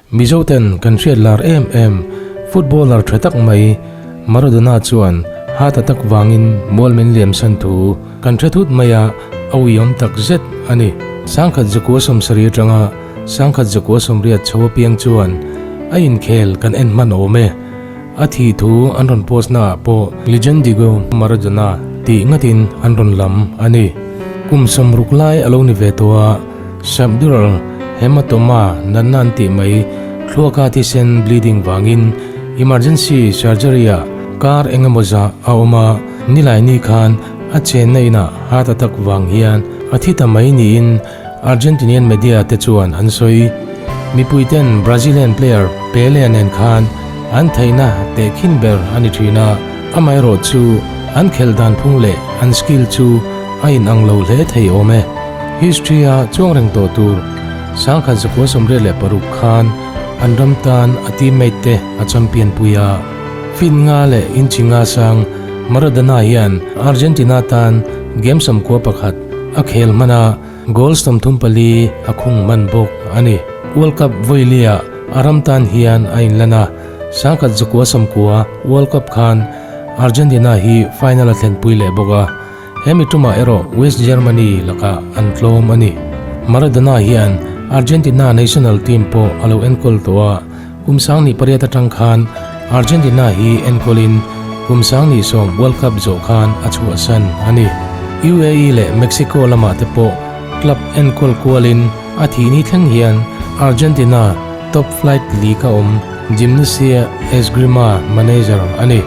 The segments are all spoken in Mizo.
Mizoten kan hriat lar em em footballer tha tak mai Maradona chuan heart attack vangin mual min liamsan thu kan hre thut mai a, a uiawm tak zet a ni. Sangkhat zakua sawmsarih atanga sangkhat zakua sawmriat chho apiang chuan a inkhel kan en hman awm e. A thih thu an rawn post naah pawh Legend Diego Maradona tih ngatin an rawn lam a ni. Kum sawmruk lai a lo ni ve tawh a, Subdural hematoma natna an tih mai thluaka thisen bleeding vangin emergency surgery ah kar eng emaw zah a awm a, nilaini khan a chenna inah heart attack vang hian a thi ta mai niin Argentinian media te chuan an sawi. Mipui ten Brazilian player Pele nen khan an theihna tehkhin ber a ni thin a, amaherawh chu an khelh dan phung leh an skill chu a inang lo hle thei awm e. History a chuang reng tawh tur sangkhat zakua 86 khan an ram tan a teammate te a champion pui a. Fin nga leh inchi nga sang Maradona hian Argentina tan game 91 a khel hman a, goal 34 a khung hman bawk a ni. World Cup vawilia a ram tan hian a inlan a, 1990 World Cup khan Argentina hi final a thlenpui leh bawk a, hemi tumah erawh West Germany lakah an tlawm a ni. Maradona hian Argentina national team pawh a lo enkawl tawh a, kum 2008 atang khan Argentina hi enkawlin kum 2010 World Cup zawh khan a chhuahsan a ni. UAE leh Mexico lamah te pawh club enkawl kualin a thihni thleng hian Argentina top flight league a awm Gimnasia Esgrima manager a ni.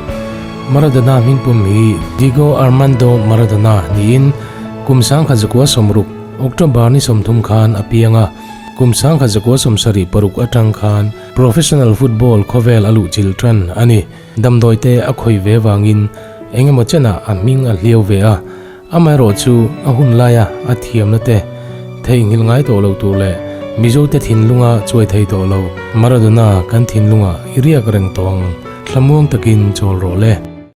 Maradona hmingpum hi Diego Armando Maradona niin kum 1960 October ni 30 khan a piang a, kum 1976 atang khan professional football khawvel a luh chilh tan a ni. Damdawi te a khawi ve vangin eng emaw chenah a hming a hliau ve a, amaherawh chu a hun laia a thiamna te theihnghilh ngai tawh lo tur leh Mizote thinlunga chuai thei tawh lo Maradona kan thinlunga i riak reng tawh ang, thlamuang takin chawl rawh le.